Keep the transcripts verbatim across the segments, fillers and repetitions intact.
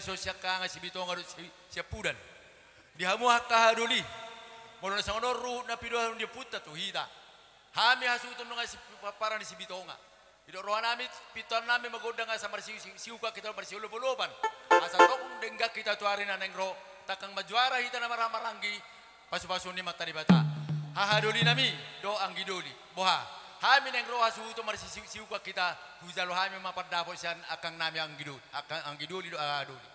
so siangkangan Sibitonga dohot si, Siampudan. Di hamu angka hahadoli, molo na songon on ruhut na pidohon ni ompunta tu hita, hami hasuhuton nunga si, pomparan ni Sibitonga. Didok rohanami, pintoannami ma gondang asa marsi, si, siukang hita marsiolopolopan. Asa tong denggan hita tu ari na naeng ro, tangkas ma juara hita na marhahamaranggi, pasupasuon ni Amanta Debata. Hahadolinami dohot anggidoli. Boha, hami naeng ro hasuhuton marsi, si, siukang hita, hujalo hami ma pandapot sian angkangnami anggidoli, angkang anggidoli dohot hahadoli.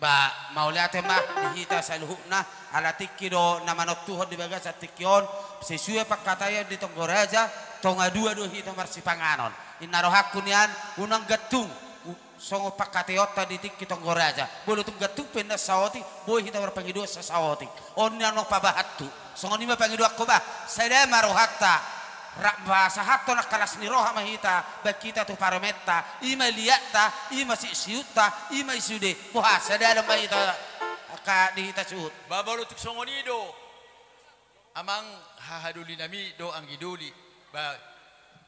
Ba, mauliate ma di hita saluhutna, ala tingki do na manontuhon di bagasan tingki on, sesuai pangkataion di tonggo raja, tonga dua do hita marsipanganon. Inna rohangku nian, unang gantung, u-, songon pangkataionta di tingki tonggo raja. Molo tung gantung pe inna saotik, boi hita marpangidoan sasaotik. On nian na pabahanhu. Songon i ma pangidoanku bah, sada ma rohanta. Rap pasahathon angka las ni roha ma hita, baen hita tu parumaenta, i ma liatta, i ma siusiutta, i ma i sude. Boha, sada ma hita, angka di hita suhut. Ba molo tung songon i do, amang hahadolinami dohot anggidoli. Ba,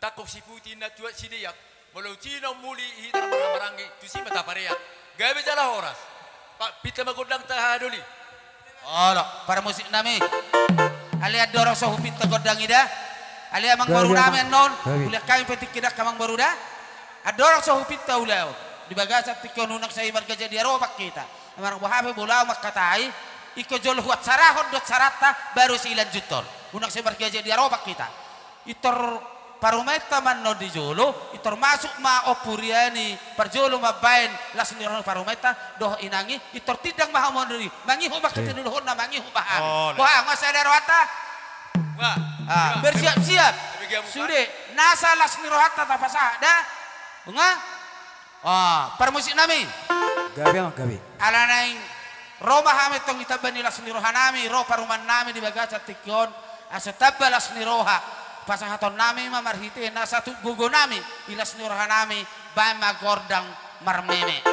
tangkok siputi na tuat sideak. Molo tina muli hita na marhahamaranggi, tusi ma tapareak. Gabe jala horas. Pak, pinta ma gondangta hahadoli. Olo, parmusiknami. Alai andorang so hupinta gondang i da. Alai amangborunami annon. Gabe. Ulaon hami pe tingki da angka amangboru da. Andorang so hupinta ulaon. Di bagasan tingki on unang sai marga jadi aropak hita. Amang boha pe molo au mangkatai. Ingkon jolo huansarahon do ansaranta baru silanjuthon. Unang sai marga jadi aropak hita. Pintor parumaenta ma annon di jolo, pintor masuk ma Ompu Riani parjolo mambaen las ni roha ni parumaenta, dohot inang i, pintor tindang ma hamu annon i, mangihut ma angka tinuluhonna, mangihut ma hami. Boha, nga sada rohanta? Bersiap-siap. Sude, nasa las ni rohanta tapasahat da? Nga? Ah, parmusiknami. Gabe ma, gabe. Ala naeng ro ma hami tong di tamba ni las ni rohanami, ro parumaennami di bagasan tingki on, asa tamba las ni roha. Pasahatonnami ma marhite nasa tu gogonami, di las ni rohanami, baen ma gondang marmeme.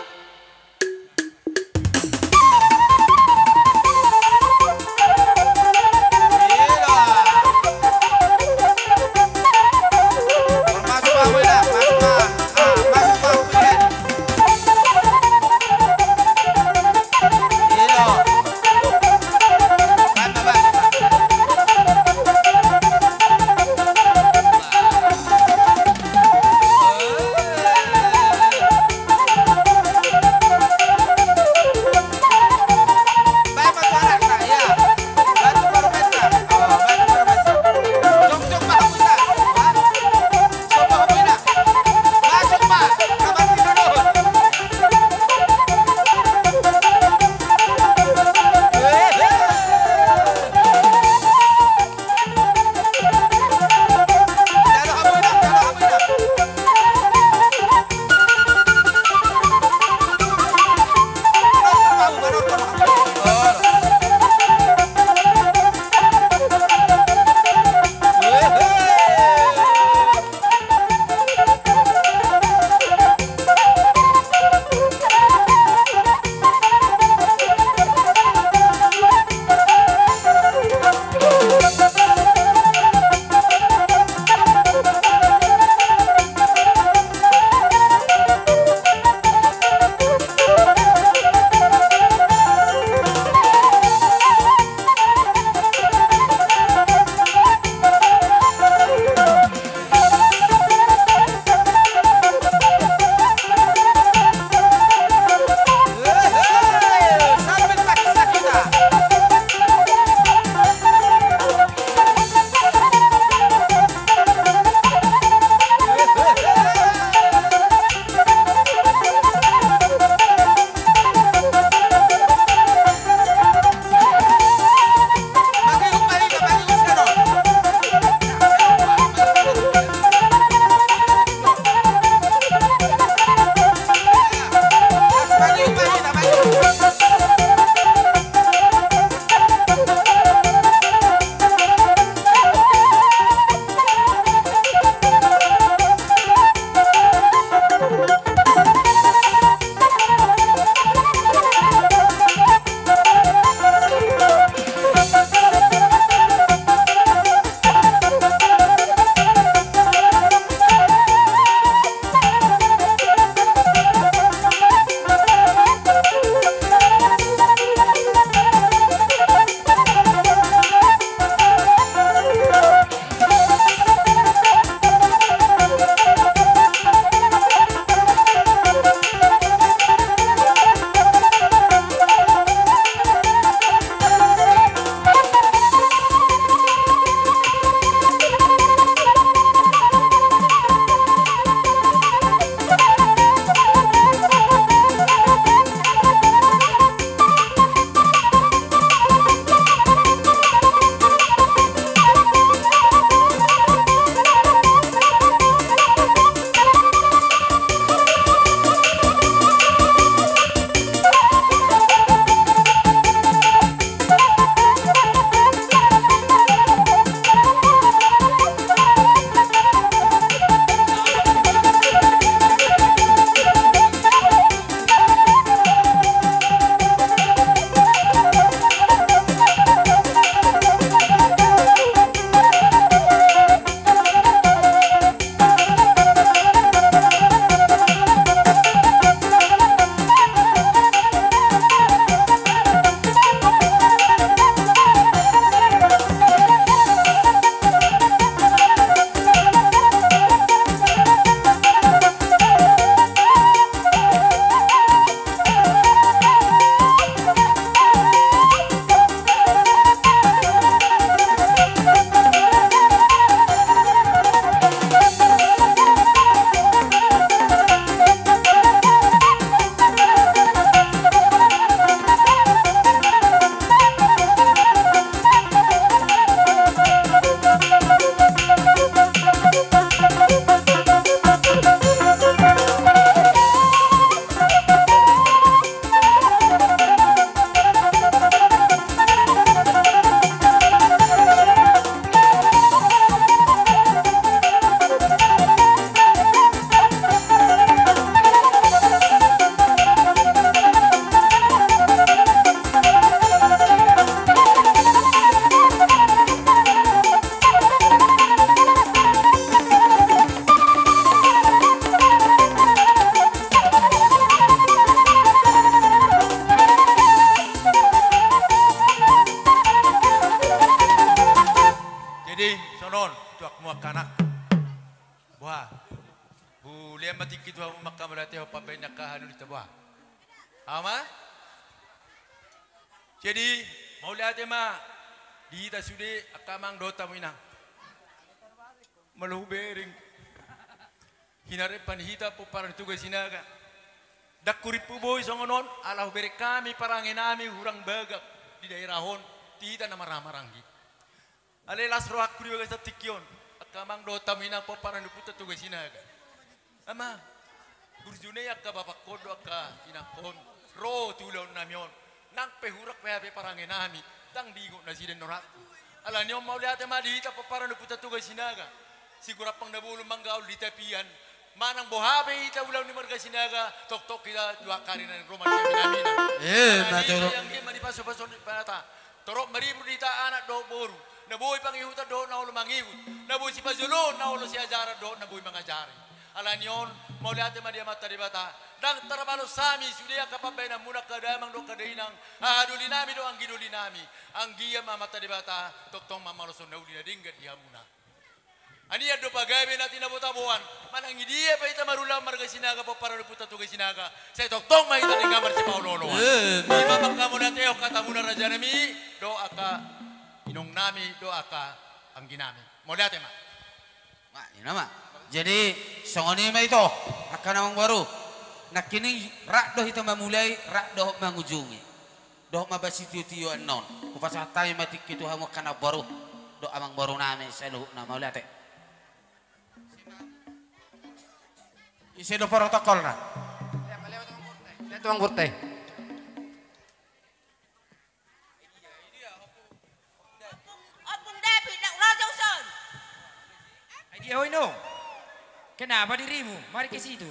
Boha? Hulean ma tingki tu hamu angka mauliate, ho pambaen ni angka halulion ta, boha? Aha ma? Jadi, mauliate ma di hita sude angka amang dohot hamu inang. Molo hubereng hinarempan hita pomparan ni Toga Sinaga, ndang hurimpu boi songon on, ala hubereng hami parange nami hurang bagak di daerah on, di hita na marhahamaranggi. Alai las rohangku di bagasan tingki on, angka amang dohot hamu inang pomparan ni Ompunta Toga Sinaga. Ama, burju ni angka bapakkon dohot angka inangkon ro tu ulaon nami on, nang pe hurang pe hape parange nami, ndang diingot nasida, ninna rohangku. Alani on mauliate ma di hita pomparan ni Ompunta Toga Sinaga. Sigurampang na bolon manggaol di tapian, manang boha pe hita ulaon ni marga Sinaga, tongtong hita tu angka ari na naeng ro ma di hami nami. Eh, alani i, ma toro. Anggiat ma dipasupasu ni Debata torop maribur di hita anak dohot boru, na boi pangihutan dohot na olo mangihut, na boi sipajoloon, na olo siajaran dohot na boi mangajari. Alani on, mauliate ma di Amanta Debata. Ndang tarbalos hami sude angka pambaenanmuna, angka damang dohot angka dainang, haha doli nami dohot anggi doli nami. Anggiat ma Amanta Debata tongtong mamaloshon na uli na denggan di hamuna. Anian do pagabe na tinabo taboan, manang di dia pe hita marulaon marga Sinaga, pomparan ni Ompunta Toga Sinaga, sai tongtong ma hita denggan marsipaolooloan. Eh, ima ma angka mauliate on hatamuna raja nami, dohot angka inong nami, dohot angka anggi nami. Mauliate ma. Ma, ima ma. Jadi, songon i ma ito, angka na amangboru. Nangkining rap do hita mamulai, rap dohot mangujungi. Dohot ma ba sitiotio annon. Hupasahat hami ma tingki tu hamu angka na boru dohot amangboru nami saluhutna, mauliate. Ise do protokolna? Lihat Tuang Burte. Ompung, Ompung David, nak ulaja uson. Ai dia ho ino. Kenapa dirimu? Mari ke situ.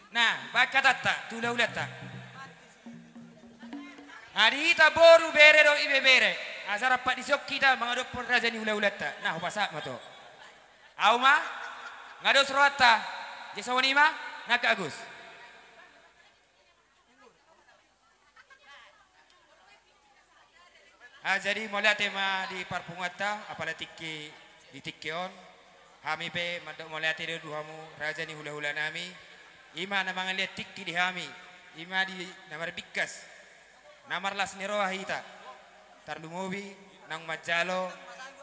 Nah, baen hatanta tu hulahulanta. Nah, di hita boru, bere dohot ibebere, asa rap di son hita mangadophon raja ni hulahulanta. Nah, hupasahat ma tu ho. Ahu ma, nga dos rohanta. Jadi songon i ma, nangkin Agus. Ah, jadi mauliate ma di parpunguanta, apala tingki di tingki on, hami pe mandok mauliate do tu hamu raja ni hulahula nami, ima na mangalean tingki di hami, ima di na marbingkas, na marlas ni roha hita, tarlumobi naung manjalo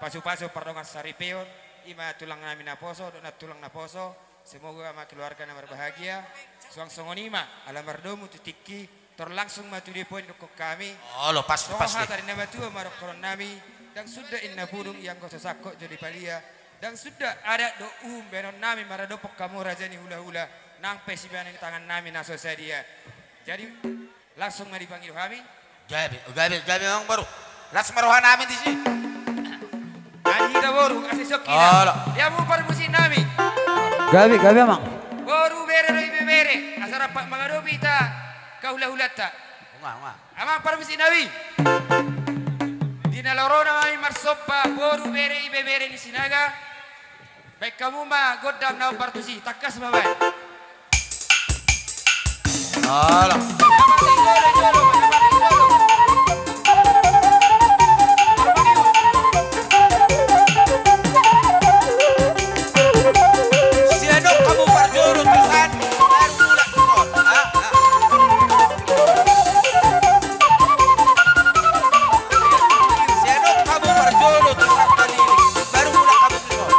pasupasu pardongan saripeon, ima tulang nami naposo dohot nantulang naposo, semoga ma keluarga na marbahagia. Suang songon i ma, ala mardomu tu tingki, tor langsung ma tu dia poin dokkon hami. Olo, pas, pas. Songon hata ni na matua ma dokkon nami, ndang suda inna pudung ianggo so sangkot jo dipalia, ndang suda adat dohot uhum baenon nami maradophon hamu raja ni hulahula, nang pe sibaenon ni tangan nami na so sadia. Jadi, langsung ma dipangido hami. Gabe, gabe, gabe amangboru. Las ma roha nami disi. Adi hita boru, asa isok hita. Olo. Di hamu parmusik nami. Gabe, gabe amang. Boru, bere dohot ibebere, asa rap mangadopi hita angka hulahulanta. Unga, unga. Amang parmusik nami. Di na laho ro nami marsomba boru, bere, ibebere ni Sinaga. Baen hamu ma gondang na hombar tusi, tangkas ma baen. Alah. Sian on hamu parjolo tu san, baru mulak tu son. Ah, ah. Sian on hamu parjolo tu san, baru mulak hamu tu son.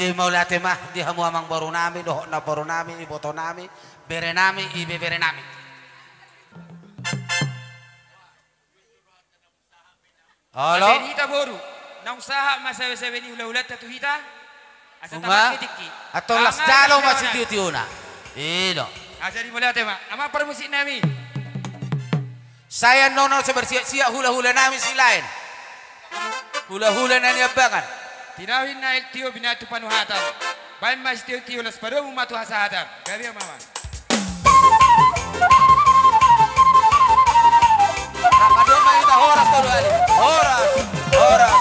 Jadi mauliate ma di hamu amangboru nami, dohot namboru nami, iboto nami, bere nami, ibebere nami. Olo. Ate di hita boru, naung sahat ma sawesewes ni hulahulanta tu hita. Asa tamat tingki. Antong las jalo ma sitiotiona. Ino. Jadi mauliate ma. Amang parmusik nami. Sai annon so bersiap-siap hulahula nami silaen. Hulahula na niambangan. Tinawi na el tio binatu panuhatan. Baen ma sitiotio las padomu ma tu hasahatan. Gabe amang. Nah, padomu ma hita horas tolu hali. Horas, horas,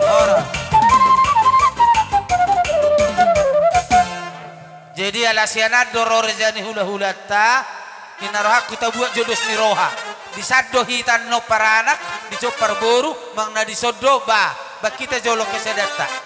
horas. Jadi ala sian an do ro raja ni hulahulanta, ninna rohangku tabuat jolo dos ni roha. Di san do hita annon paranak, di son parboru, manang na di son do ba, ba hita jolo kesadaanta.